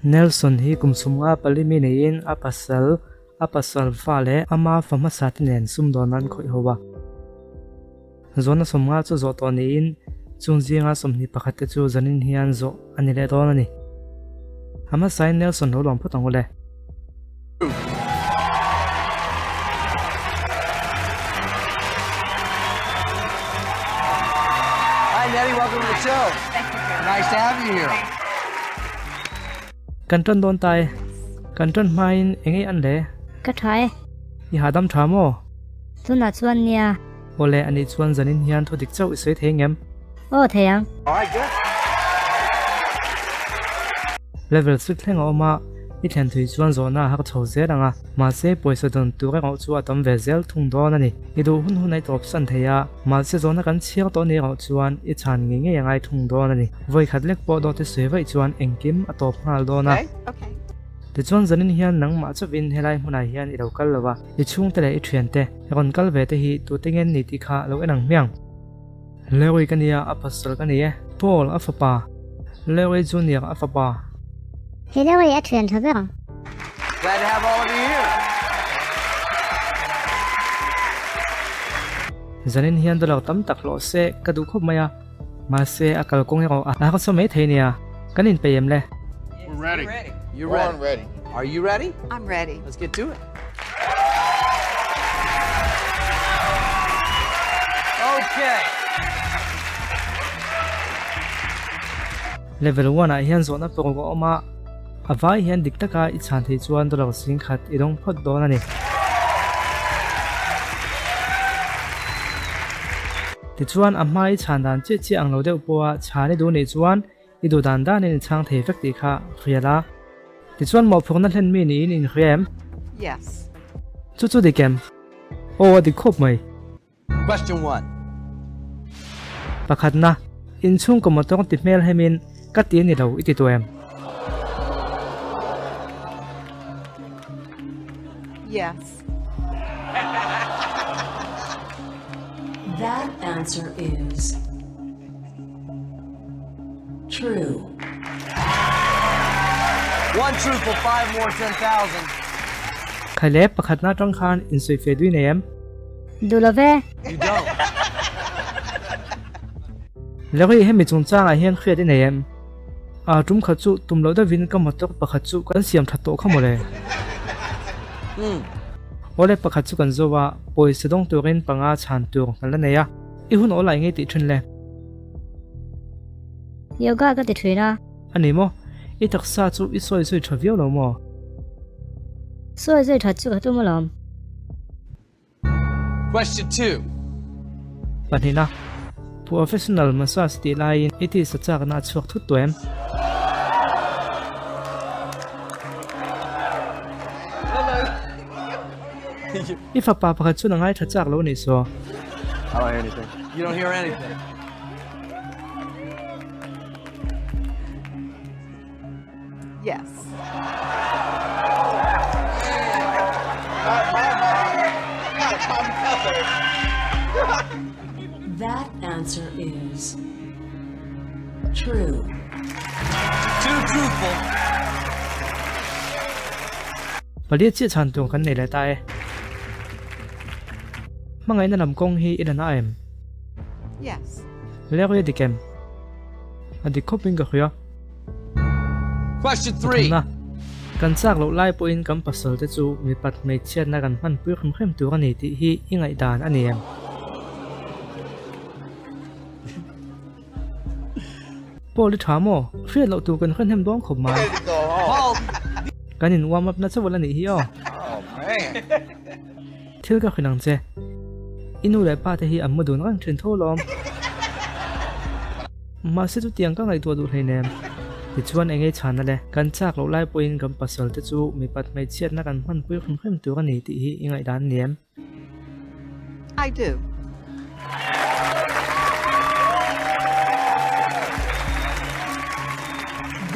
Nelson hi kum 54 mi neiin a pasal, a pasal fa leh ama fa hmasa te nen sumdawn an khawih ho a. Zawhna 50 chu zawh tawh niin chung zinga 21 te chu zanin hian zawh a ni leh dawn a ni. A hmasain Nelson lo lawm phawt ang u le. Hi Nettie, welcome to the show. Nice to have you here. Kan tan dawn ta e. Kan tan hmain eng ei an le? Ka tha e. I hahdam tha maw? Tunah chuan nia. Awle, anih chuan zanin hian thu dik chauh i sawi thei ngem? Aw thei ang. Level sik thleng a awm a, i thlen thui chuan zawhna a hak chho zel ang a, mahse pawisa dawn tur erawh chu a tam ve zel thung dawn a ni. I duh hun hun a i tawpsan thei a, mahse zawhna kan chhiar tawh ni erawh chuan i chhan ngei ngei a ngai thung dawn a ni. Vawi khat lek pawh dawt i sawi vaih chuan engkim a tawp nghal dawn a. Tichuan zanin hian nangmah chauhin helai hmunah hian i lo kal lo a, i chhungte leh i thiante rawn kal ve te hi tute nge an ni tih kha lo en ang hmiang. Larry ka nia, a pasal ka ni e. Paul, a fapa. Larry Junior, a fapa. He Larry a thian tha ber. Glad to have all of you here. Zanin hian dollar tam tak hlawh se ka duh khawp mai a, mahse a kalkawng erawh a harsa mai thei nia. Kan inpeih em le? We're ready. You're ready. Born ready. Are you ready? I'm ready. Let's get to it. Okay. Level 1 ah hian zawhna paruk a awm a, a vai hian dik taka i chhan thei chuan dollar 10,000 i dawng phawt dawn a ni. Tichuan a hma i chhan dan chiah chiah ang lo deuh pawha chhan i duh nih chuan I duh dan danin i chhang thei vek tih kha hria la. Tichuan mawhphurhna hlen mi niin in hria em? Yes. Chu chu dik em? Aw a dik khawp mai. Question one. Pakhatna, inchhungkaw motor ti hmel hemin ka ti a ni lo i ti tu em? Yes. That answer is true. One truthful, five more, 10,000. Khaile pakhatna atang khan insawi fe dui nei em? Duh lo ve. You don't. Larry hemi chungchangah hian hriat i nei em? A tum khat chu tum loh deuhin ka motor pakhat chu kan siam that tawh kha mawle. Awle pakhat chu kan zo a, pawisa dawng turin panga chhan tur kan la nei a, i hun aw lai ngei tih thin le. Yoga ka ti thin a. A ni maw? I taksa chu i sawi zui tha viau lo maw? Sawi zui that chu ka tum alawm. Question 2. Pahnihna, Professional massage tih laiin i tisa chakna a chhuak thut tawh em? I fapa pakhat chuan a ngaithla chak lo nih saw. I don't hear anything. You don't hear anything. Yes. That answer is true. Too truthful. Palia chiah chhan tur kan nei leh ta e. Hmangaihna lam kawng hi i la na em? Yes. Larry a dik em? A dik khawpin ka hria. Question 3. Pathumna, Kan chak loh lai pawhin kan pasal te chu mipat hmeichhiatna kan hmanpui hrem hrem tur a ni tih hi i ngaihdan a ni em? Paul i tha maw? Hriat loh tur kan hre hnem dawn khawp mai. Kan in warm up na chauh a la nih hi aw. Thil ka hrilh ang che. I nu leh pa te hi an mu dun reng thin tho lawm. Mahse chutiang ka ngaihtuah duh hleinem. Tichuan eng ei chhana le, kan chak loh lai pawhin kan pasal te chu mipat hmeichhiatna kan hmanpui hrim hrim tur a ni tih hi i ngaihdan ni em? I do.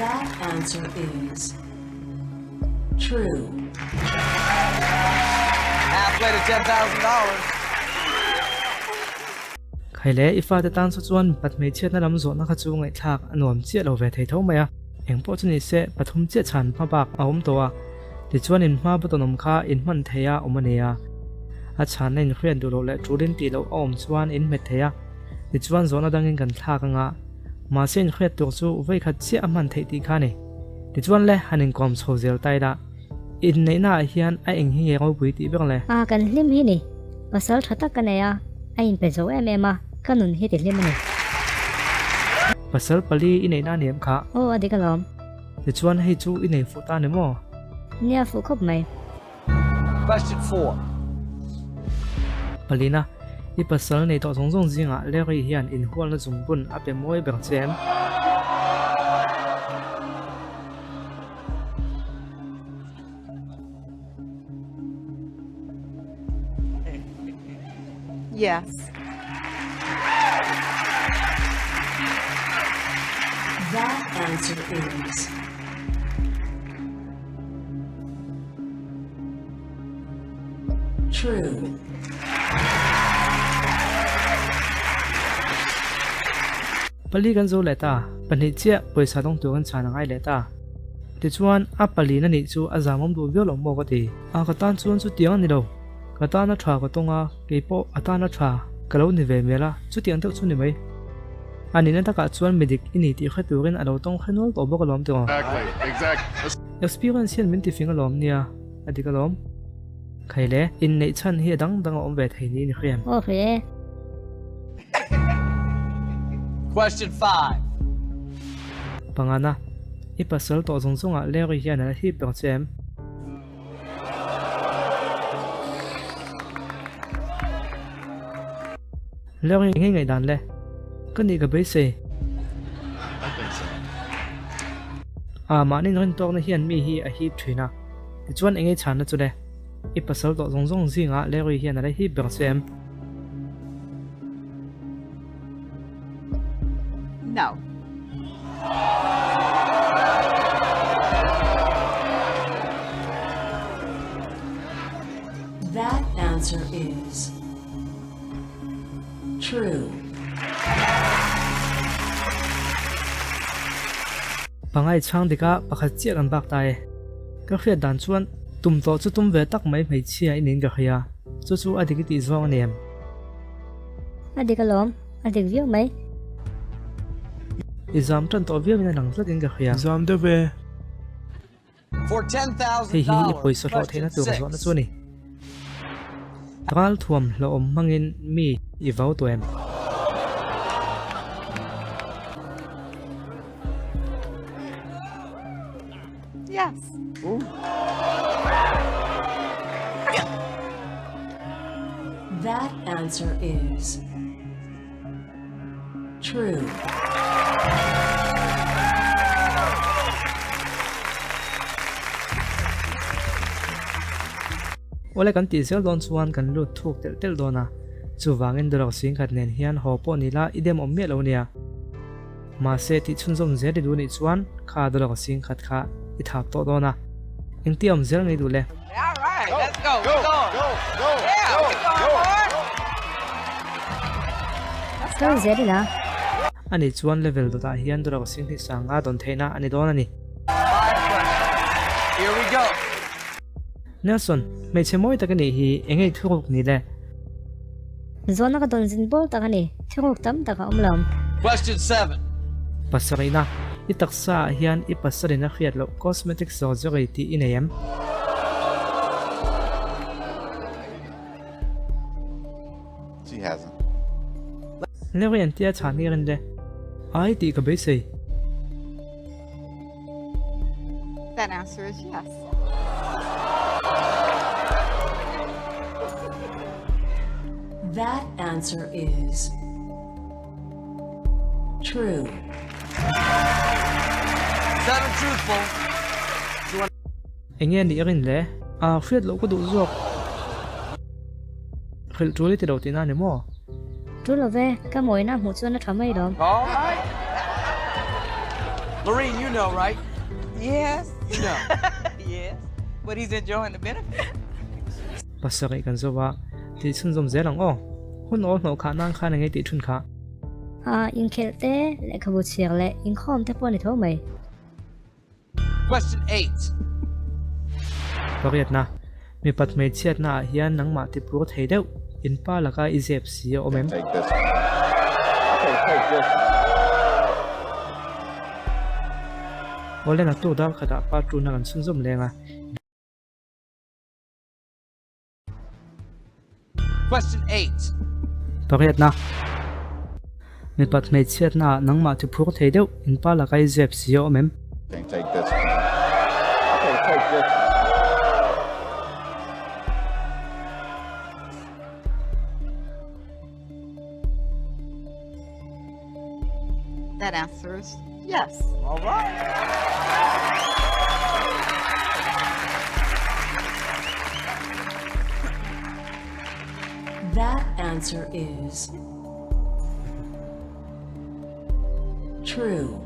That answer is True. Halfway to $10,000. Khaile, i fate tan chu chuan mipat hmeichhiatna lam zawhna kha chu ngaihthlak a nuam chiah lo ve thei tho mai a. Engpawh chu ni se, pathum chiah chhan hma bak a awm tawh a, tichuan in hma button awm kha in hman thei a awm a ni a. A chhanna in hriat duh loh leh tulin tih loh a awm chuan in hmet thei a, tichuan zawhna dangin kan thlak anga, mahse in hriat tur chu vawikhat chiah a hman theih tih kha a ni. Tichuan le, han inkawm chho zel ta ila, inneihna ah hian a eng hi nge ropui tih ber le? A, kan hlim hi ni. Pasal tha tak ka nei a, a inpe zo em em a, ka nun hi ti hlim a ni. Pasal pali i neihna a ni em kha? Aw, a dik alawm. Tichuan hei chu i nei fuh ta ni maw? Nia, fuh khawp mai. Question 4. Palina, i pasal nei tawh zawng zawng zingah Larry hian inhualna zungbun a pe mawi ber che em? Yes. That answer is true. Pali kan zo leh ta, pahnih chiah pawisa dawng tur kan chhan a ngai leh ta. Tichuan, a paliin a nih chu a zamawm duh viau lo maw ka ti. A ka tan chuan chutiang a ni lo. Ka tan a tha ka tawng a, kei pawh a tan a tha ka lo ni ve mial a, chutiang deuh chu ni mai. A nihna takah chuan mi dik i ni tih hre turin a lo tawng hre nual tawh bawk alawm tiraw. Experience hian min tifing alawm nia, a dik alawm. Khai le, inneih chhan hi a dang dang a awm ve thei niin i hriam. Aw hre e. Question 5. Pangana, i pasal tawh zawng zawngah Larry hian a la hip ber che em? Larry ngei ngaih dan le. Ka nih ka beisei. A mahni rin tawkna hian mi hi a hip thin a. Tichuan engei chhanna chu le. I pasal tawh zawng zawng zingah Larry hian a la hip ber che em? No. That answer is true. Pangai chhang dika pakhat chiah kan bak ta e. Ka hriat dan chuan tum tawh chu tum ve tak mai hmeichhia i niin ka hria. Chu chu a dik i tih zawng a ni em? A dik alawm, a dik viau mai. I zam tan tawh viau in a lang tlat in ka hria. Zam deuh e. Hei hi i pawisa hlawh theihna tur zawhna chu a ni. Ral thuam hlawhawm hmangin mi i vau tawh em? Yes. That answer is true. Awle kan tih zel dawn chuan kan lut thuk telh telh dawn a, chuvangin dawlak singkhat nen hian haw pawh ni la i dem awm miah lo nia. Mahse tih chhunzawm zel i duh nih chuan kha dawlak singkhat kha i thap tawh dawn a, engti awm zel ngei duh le? Kal zel ila. Ani chuan level dawtah hian dawlak singhnih sanga dawn theihna a ni dawn a ni. Nelson, hmeichhe mawi tak a nih hi, eng nge thuruk ni le? Zawhna ka dawn zin bawr tak a ni, thuruk tam tak a awm lo. Question 7. Pasarihna, I taksa ah hian i pasalin a hriat loh cosmetic surgery tih i nei em? She hasn't. Larry an tia chhan hi rin le. Ai tih ka beisei. That answer is yes. That answer is true. Seven truthful. Enge nih rin le? A hriat loh ka duh zawk. Hrilh tul i ti lo tihna a ni maw? Tul lo ve, ka mawina hmuh chuan a tha mai lawm. All right. Lorene, you know, right? Yes. You know. Yes. But he's enjoying the benefit. Pasarih kan zo a, tih chhunzawm zel ang aw. Hun awl hnawh khah nan khan enge tih thun kha? A, inkhelh te, lehkhabu chhiar leh inkhawm te pawh a ni tho mai. Question 8. Pariatna, Mipat hmeichhiatna ah hian nangmah ti pur thei deuh in pa laka i zep si a awm em? Awle naktuk dar khatah part 2 na kan chhunzawm leng a. Question 8. Pariatna, Mipat hmeichhiatna ah nangmah chu phur thei deuh in pa laka i zep si a awm em? That answer is yes. All right. That answer is true.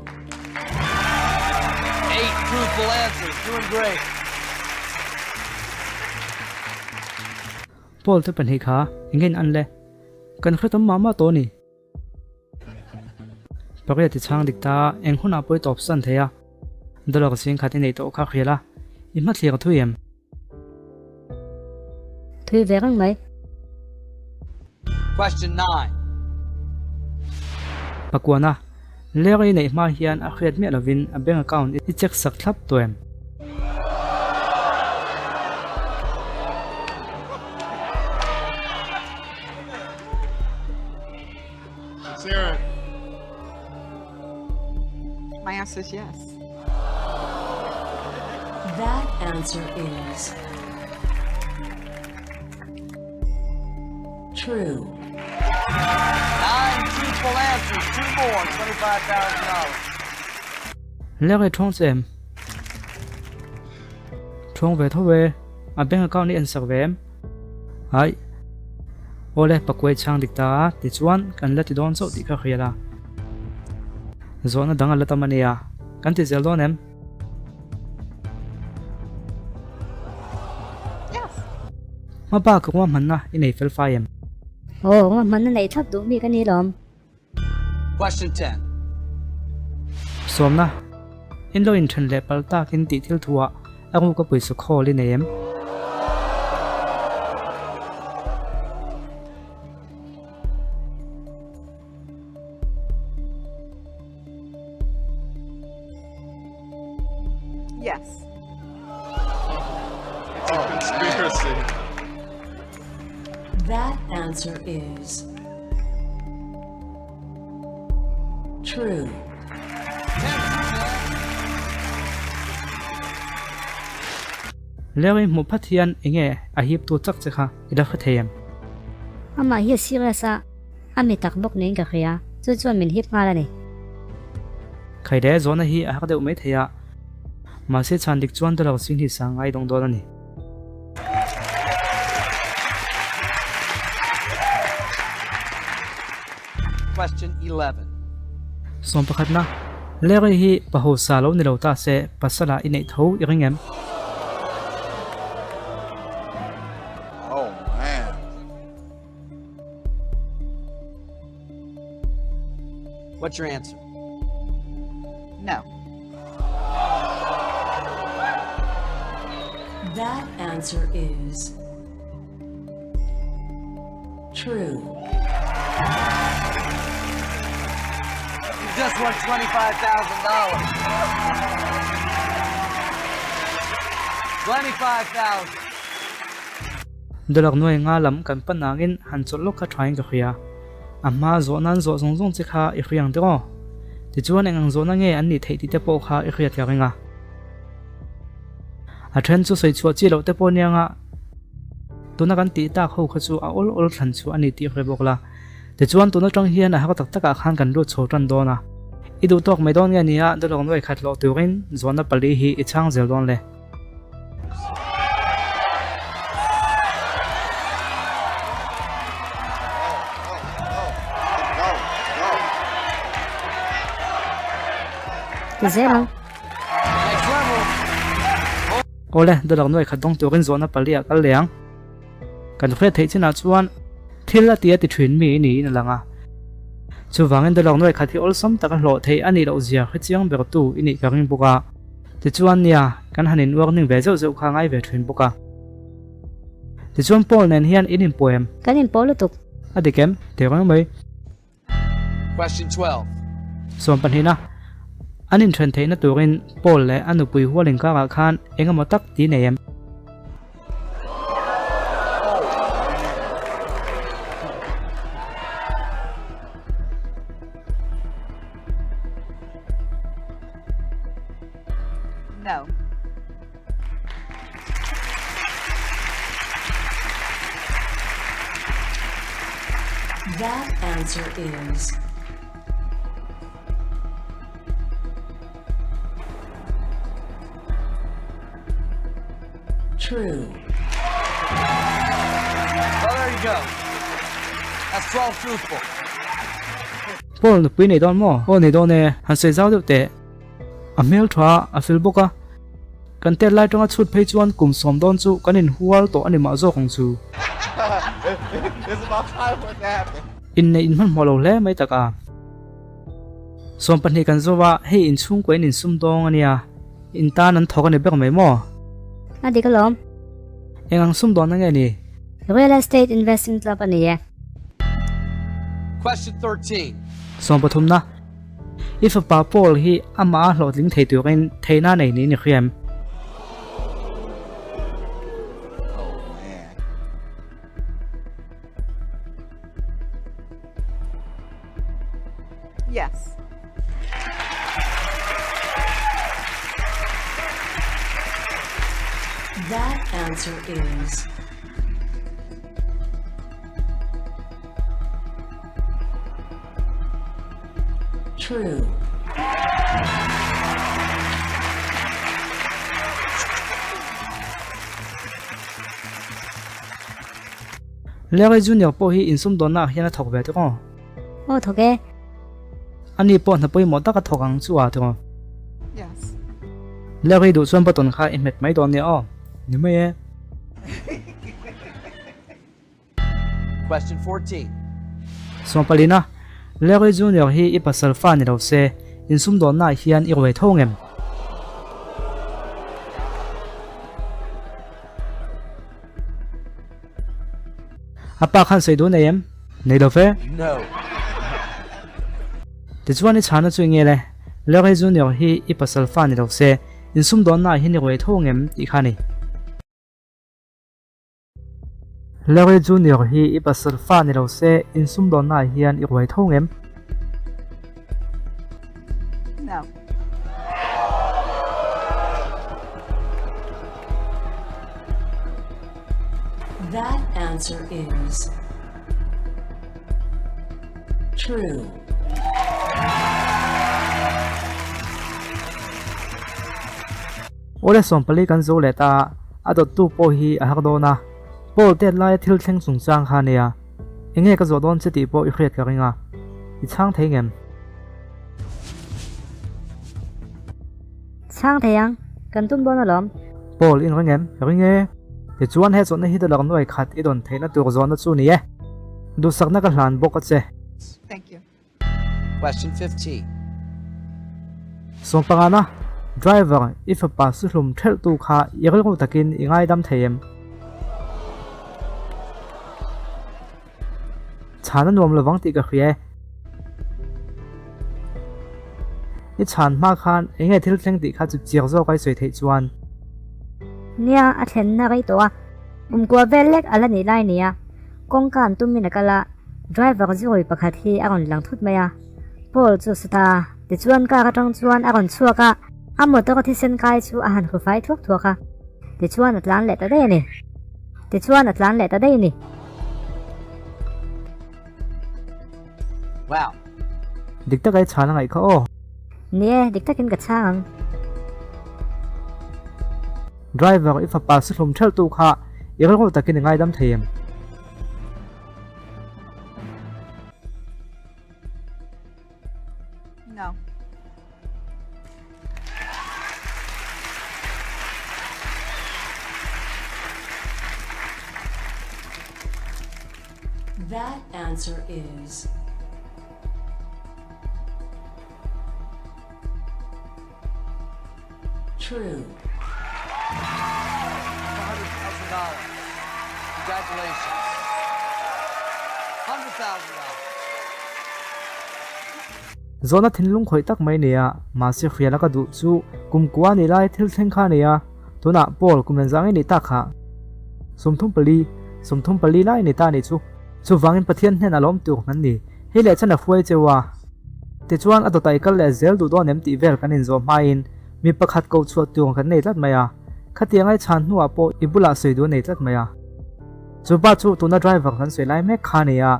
Eight truthful answers. Doing great. Paul te pahnih kha engin an le? Kan hre tam mah mah tawh a ni. Pariat i chhang dik ta, eng hunah pawh i tawp san thei a. Dollar zing khat i neih tawh kha hrial a, i hmathlir a thui em? Thui ve reng mai. Question 9. Pakuana, Ler i neih hma hian a hriat miah lovin a bank account i check sak thlap tawh em? Let's hear it. My answer is yes. That answer is true. Nine truthful answers. Two more. $25,000. Ler i thawng che em? Thawng ve tho e. A bank account i en sak ve em? Aih. Awle, pakuai chhang dik ta a, tichuan kan la ti dawn chauh tih kha hrial a. Zawhna dang a la tam a nia, kan ti zel dawn em? Yes. Hma bak ruahmanna i nei fel fai em? Aw, ruahmanna neih thlap duh mi ka ni lawm. Question 10. Sawmna, In lo inthen leh palh takin tih thil thuah a ruk a pawisa khawl i nei em? Yes. It's a conspiracy. That answer is true. Larry hmuh phat hian enge a hip tu chak che kha i la hre thei em? Amah hi a serious a, a mi tak bawk niin ka hria, chu chuan min hip nghal a ni. Khaile zawhna hi a hak deuh mai thei a, mahse chhan dik chuan dollar singhnih sang a i dawng dawn a ni. Question 11. Sawm pakhatna, Larry hi pahosa lo ni lo ta se pasala i neih tho i ring em? Oh man. What's your answer? No. That answer is true. You just won $25,000. 25,000. Dollar nuai nga lam kan pan angin han chawlh lawk kha thain ka hria. A hma zawh nan zawh zawng zawng che kha i hriang tiraw? Tichuan eng ang zawhna nge an nih theih tih te pawh kha i hriat ka ring a. A then chu sawi chhuah chi loh te pawh nia nga tuna kan tih tak ho kha chu a awl awl thlan chhuah a ni tih hre bawk la. Tichuan tun atang hian a har tak takah khan kan lut chho tan dawn a. I duh tawk mai dawn nge nia dollar nuai khat hlawh turin zawhna pali hi i chhang zel dawn le. Ti zel ang. Awle, dollar nuai khat dawng turin zawhna pali ah kal leh ang. Kan hriat theih chinah chuan thil a ti a ti thin mi niin a lang a. Chuvangin dollar nuai khat hi awlsam taka hlawh theih a nih loh zia hrechiang bertu i nih ka ring bawk a. Tichuan nia, kan han in warning ve zeuh zeuh kha ngai ve thin bawk a. Tichuan Paul nen hian in inpawh em? Kan inpawh lutuk. A dik em? Teh reng mai. Question 12. Sawmpahnihna, An inthen theihna turin Paul leh a nupui hual inkarah khan eng emaw tak ti nei em? No. That answer is true. Well, there you go. That's 12 truthful. Paul nupui nei dawn maw? Aw nei dawn e, han sawi zau deuh teh. A hmel tha a fel bawk a, kan tet lai tanga chhut phei chuan kum sawm dawn chu kan inhual tawh a ni mah zawk ang chu. Inneih inhmanhmawh lo hle mai tak a. 12 kan zo a, hei inchhungkua in insum dawng a nia, in tan an thawk a ni ber mai maw? A dik alawm. Eng ang sum dawnna nge ni? Real Estate Investing Club a ni e. Question 13. Sawmpathumna. I fapa Paul hi amah a hlawhtling thei turin theihna nei niin i hria em? Yes. That answer is True. Larry Junior pawh hi insumdawnna ah hian a thawk ve tawh aw. Aw thawk e. Ani pawh hna pawimawh tak a thawk ang chu a tawh. Yes. Larry duh chuan button kha i hmet mai dawn nia aw. Ni mai e. Question 14. Sawmpalina, Larry Junior hi i pasal fa ni lo se, insumdawnnaah hian i ruai tho ngem? A pa khan sawi duh nei em? Nei lo ve. No. Tichuan i chhana chu enge le? Larry Junior hi i pasal fa ni lo se, insumdawnnaah hian i ruai tho ngem tih kha a ni. Larry Junior hi i pasal fa ni lo se insumdawnna ah hian i ruai tho ngem? No. That answer is true. Awle 14 kan zo leh ta a, a dawttu pawh hi a har dawn a. Paul tet laia thil thleng chungchang kha ania, enge ka zawh dawn che tih pawh i hriat ka ring a, i chhang thei ngem? Chhang thei ang, kan tum dawn alawm. Paul in ring em? Ring e. Tichuan he chawlhna hi dollar nuai khat i dawn theihna tur zawhna chu ni e. Duhsakna ka hlan bawk a che. Thank you. Question 15. Sawmpangana, Driver, i fapa suhlum thelhtu kha i rilru takin i ngaidam thei em? Chhan a nuam lovang tih ka hria e. I chhan hma khan eng nge thil thleng tih kha chu chiak zawk a i sawi theih chuan. Nia, a thlenna rei tawh a. Kumkua vel lek a la nih lai nia. Kawngka an tumin a kal a, driver zurui pakhat hi a rawn lang thut mai a. Paul chu sut a, tichuan car atang chuan a rawn chhuak a, a motor a thisen kai chu a han hru fai thuak thuak a, tichuan a tlan leh ta daih a ni. Tichuan a tlan leh ta daih a ni. Wow. Dik taka i chhan a ngaih kha aw. Ni e, dik takin ka chhang ang. Driver, i fapa suhlum thelhtu kha i rilru takin i ngaidam thei em? No. That answer is true. Zawhna thinlung khawih tak mai nia, mahse hriala ka duh chu kum kua ni lai thil thleng kha nia, tunah Paul kum engzah nge ni tak kha? 34, 34 lai ni ta nih chu. Chuvangin Pathian hnenah lawm tur kan ni. Hei leh chan a hruai cheu a. Tichuan a dawtah i kal leh zel duh dawn em tih vel kan inzawh hmain mi pakhat ko chhuah tur kan nei tlat mai a. Khatiang ai chhan hnuah pawh i bulah sawi duh a nei tlat mai a. Chu pa chu tuna driver kan sawi lai mek kha a ni a.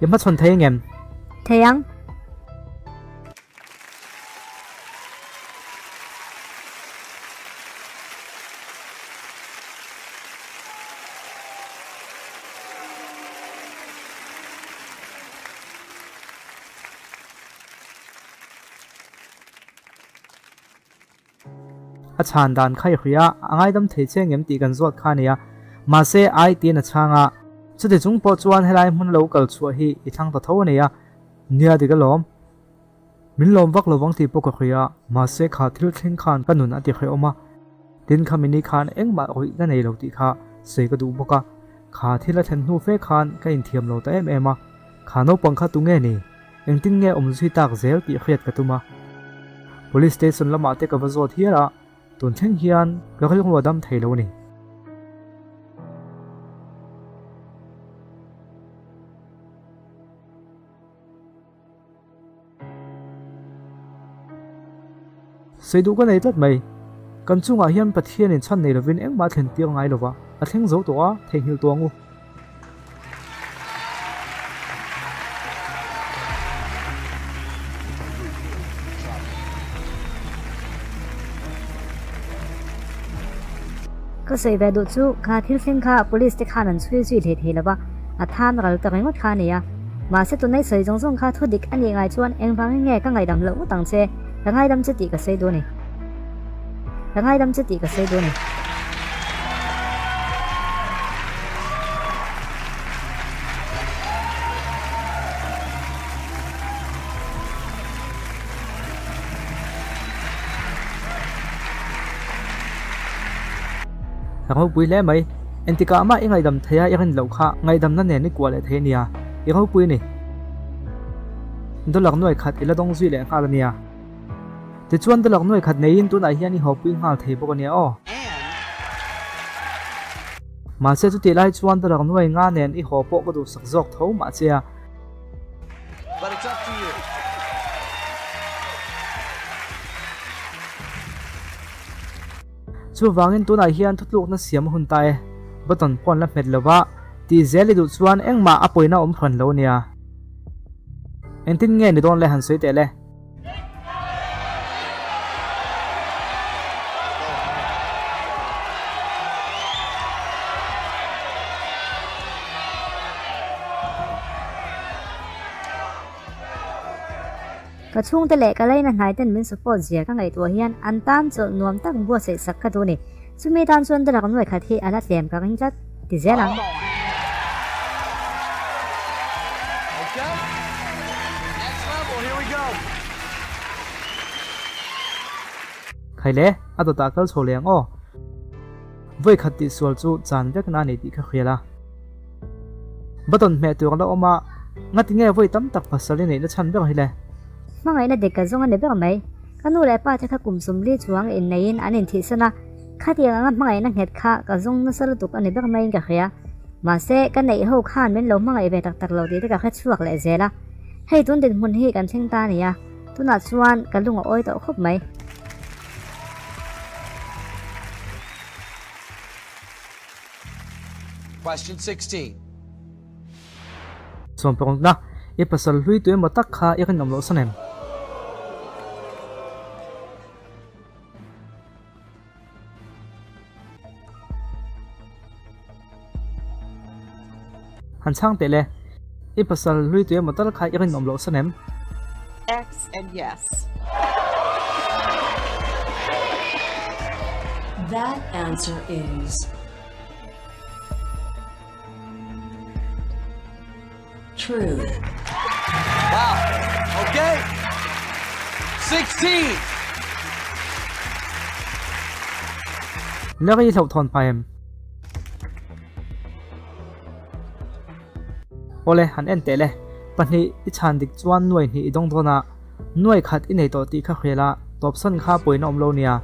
I hmachhawn thei ngem? Thei ang. A chhan dan kha i hria a, a ngaidam thei che ngem tih kan zawt kha a nia. Mahse, ai tiin a chhang a. Chuti chung pawh chuan helai hmun lo kal chhuah hi i thlang ta tho a nia. Nia dik alawm. Min lawm vak lovang tih pawh ka hria, mahse kha thil thleng khan ka nun a ti hrehawm a. Tin kha mini khan engmah ruih ka nei lo tih kha sawi ka duh bawk a. Kha thil a thlen hnu fe khan ka inthiam lo ta em em a. Kha naupang kha tunge ni? Engtin nge awm zui tak zel tih hriat ka tum a. Police station lamah te ka va zawt hial a, tun thleng hian ka rilru a dam thei lo a ni. Sawi duh ka nei tlat mai. Kan chungah hian Pathianin chhan nei lovin engmah a thlen tir ngai lova, a thleng zo tawh a, theihnghilh tawh ang u. Ka sawi ve duh chu kha thil thleng kha police te khan an chhui zui hlei thei lova, a than ral ta ringawt kha a ni a. Mahse tunai sawi zawng zawng kha thu dik a nih ngai chuan engvangin nge ka ngaidam loh ngawt ang che, ka ngaidam che tih ka sawi duh a ni. Ka ngaidam che tih ka sawi duh a ni. Ka ropui hle mai. Engtikah mah i ngaihdam thei a i rin loh kha ngaihdamna nen i kuah leh thei a nia. I ropui a ni. Dollar nuai khat i la dawng zui leh nghal a nia. Tichuan dollar nuai khat neiin tunah hian i hawpui nghal thei bawk a nia aw. Mahse chutih lai chuan dollar nuai nga nen i haw pawh ka duhsak zawk tho mah che a. But it's up to you. Chuvangin tunah hian thutlukna siam a hun ta e. Button pawh an la hmet lo va, tih zel i duh chuan engmah a pawina awm hran lo nia. Engtin nge ni dawn le han sawi teh le. Ka chhungte leh ka laina hnaiten min support zia ka ngaihtuah hian an tan chawlh nuam tak buatsaih sak ka duh ni. Chumi tan chuan Darak nuai khat hi a la tlem ka ring tlat ti zel ang. Khai le, a dawtah kal chho leh ang aw. Vawi khat tih sual chu chan vek na a ni tih ka hrial a. Button hmeh tur a la awm a, ngati nge vawi tam tak pasal i neihna chhan ber hi le? Hmangaihna dik ka zawng a ni ber mai. Ka nu leh pa te kha kum sawmli chuang inneiin an inthihsan a, khatiang anga hmangaihna nghet kha ka zawng nasa lutuk a ni ber maiin ka hria. Mahse, ka neih ho khan min lo hmangaih ve tak tak lo tih te ka hre chhuak leh zel a. Hei tun dinhmun hi kan thleng ta a ni a, tunah chuan ka lung a awi tawh khawp mai. Question 16. Chuan pawngna, i pasal hlui tu emaw tak kha i rinawm loh san em? Han chhang teh le, i pasal hlui tu emaw tal kha i rinawm loh san em? X and yes. That answer is True. Wow. Okay. 16. Larry i hlauhthawn phah em? Awle, han en teh le. Pahnih i chhan dik chuan nuai hnih i dawng dawn a, nuai khat i nei tawh tih kha hrial a, tawpsan kha pawina awm lo nia.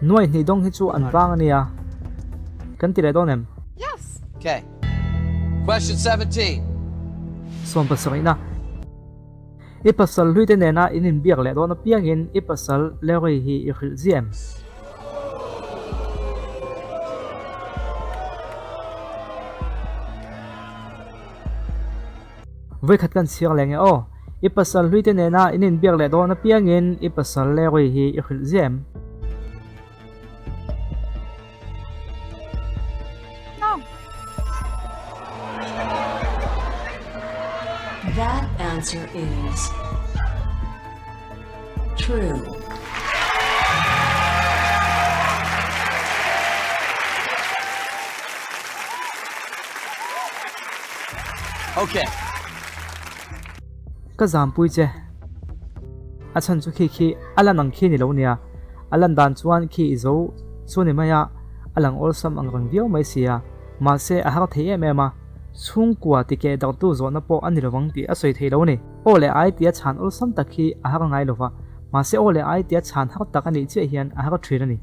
Nuai hnih dawng hi chu an vang a nia. Kan ti leh dawn em? Yes! Okay. Question 17. Sawm pasarihna. I pasal hluite nena in inbiak leh dawn apiangin i pasal Larry hi i hrilh ziah em? Vawikhat kan chhiar leh nge aw. I pasal hluite nena in inbiak leh dawn apiangin i pasal Larry hi i hrilh ziah em? No. That answer is true. Okay. Ka zampui che. A chhan chu khi khi a lan ang khi ni lo nia. A lan dan chuan khi i zo chu ni mai a, a lang awlsam ang reng viau mai si a. Mahse a har thei em em a, chhungkua tikeh dartu zawhna pawh a ni lovang tih a sawi thei lo ni. Aw leh ai tia chhan awlsam tak hi a har ngai lova, mahse aw leh ai tia chhan har tak a nih chiah hian a har thin a ni.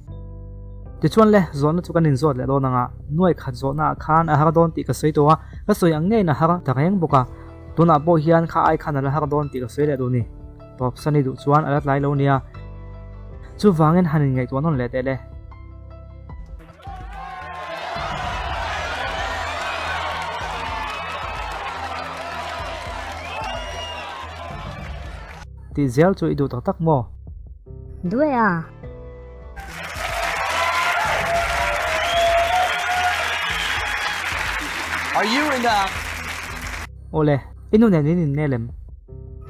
Tichuan le, zawhna chu kan inzawt leh dawn ang a, nuai khat zawhna ah khan a har dawn tih ka sawi tawh a, ka sawi ang ngeiin a har ta reng bawk a. Tunah pawh hian kha ai khan a la har dawn tih ka sawi leh duh ni. Tawpsan i duh chuan a la tlai lo nia. Chuvangin han inngaihtuah nawn leh teh le. Tih zel chu i duh tak tak maw? Duh e a. Are you in the Awle, i nu nen in innel em?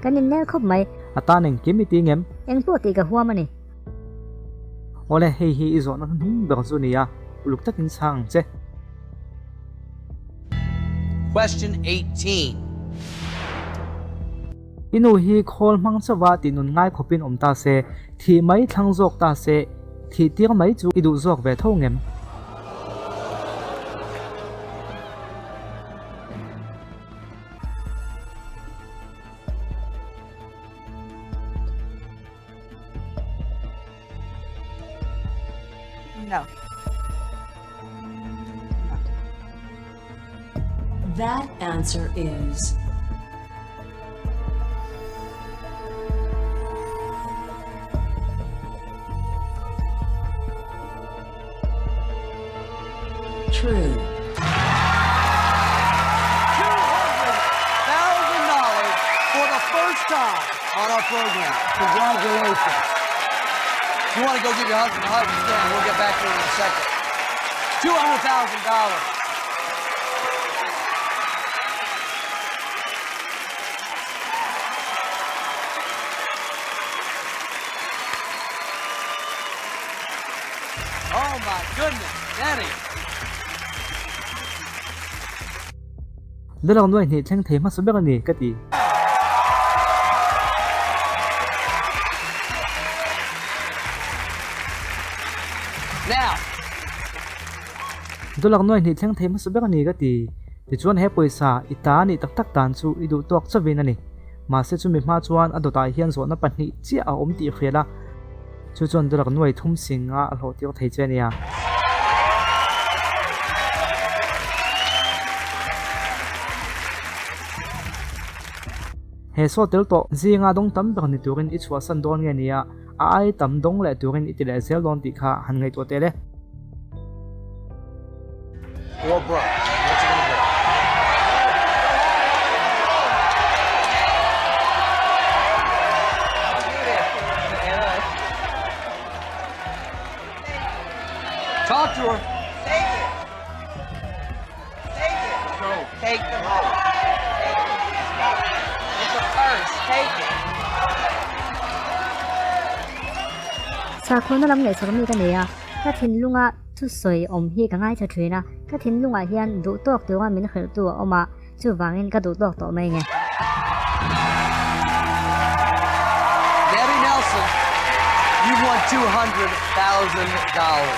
Kan innel khawp mai. A tan engkim i ti ngem? Engpawh tih ka huam a ni. Awle, hei hi i zawhna hnuhnung ber chu a ni a, uluk takin chhang ang che. Question 18. I nu hi khawl hmang chauha tih nun ngai khawpin awm ta se, thih mai thlang zawk ta se, thih tir mai chu i duh zawk ve tho ngem? No. No. That answer is true. $200,000 for the first time on our program. Congratulations. If you want to go give your husband a hug, you can. We'll get back to you in a second. $200,000. Oh my goodness, Daddy. Dollar nuai hnih thleng thei hmasa ber a ni ka ti. Now. Dollar nuai hnih thleng thei hmasa ber a ni ka ti. Tichuan he pawisa i ta nih tak tak dan chu i duh tawk chauhin a ni. Mahse chumi hma chuan a dawtah hian zawhna pahnih chiah a awm tih hrial a. Chu chuan dollar nuai thum sing a a hlawh tir thei che a nia. He saw tel tawh zinga dawng tam ber ni turin i chhuahsan dawn nge nia, a ai tam dawng leh turin i ti leh zel dawn tih kha han ngaihtuah teh le. Or broke. What's it gonna be? Talk to her. Take it. Take it. No. Take the money. Take it. It's a purse. Take it. Sakhaw na lam ngaihsak mi ka nei a, ka thinlunga Thusawi awm hi ka ngaithla thin a, ka thinlungah hian duh tawk tura min hrilhtu a awm a, chuvangin ka duh tawk tawh mai nge. Debbie Nelson, you've won $200,000.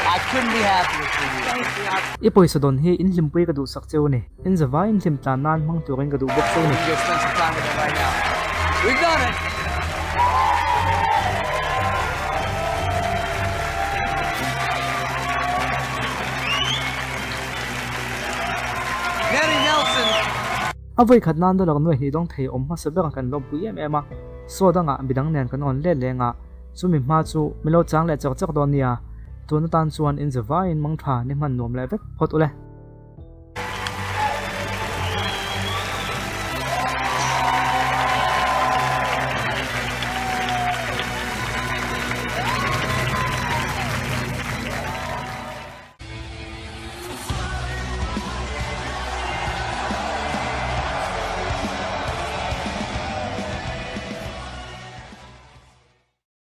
I couldn't be happier for you. Thank you. I pawisa dawn hi in hlimpui ka duhsak cheu a ni. In zavai in hlim tlan nan hmang turin ka duh bawk cheu a ni. You go spend some time with them right now. We've done it. Nettie Nelson. A vawi khat nan dollar nuai hnih dawng thei awm hmasa ber kan lawmpui em em a, saw dangah midang nen kan rawn let leng a, chumi hma chu min lo chang leh chak chak dawn nia, tun atan chuan in zavaiin mangtha ni hman nuam leh vek phawt ule.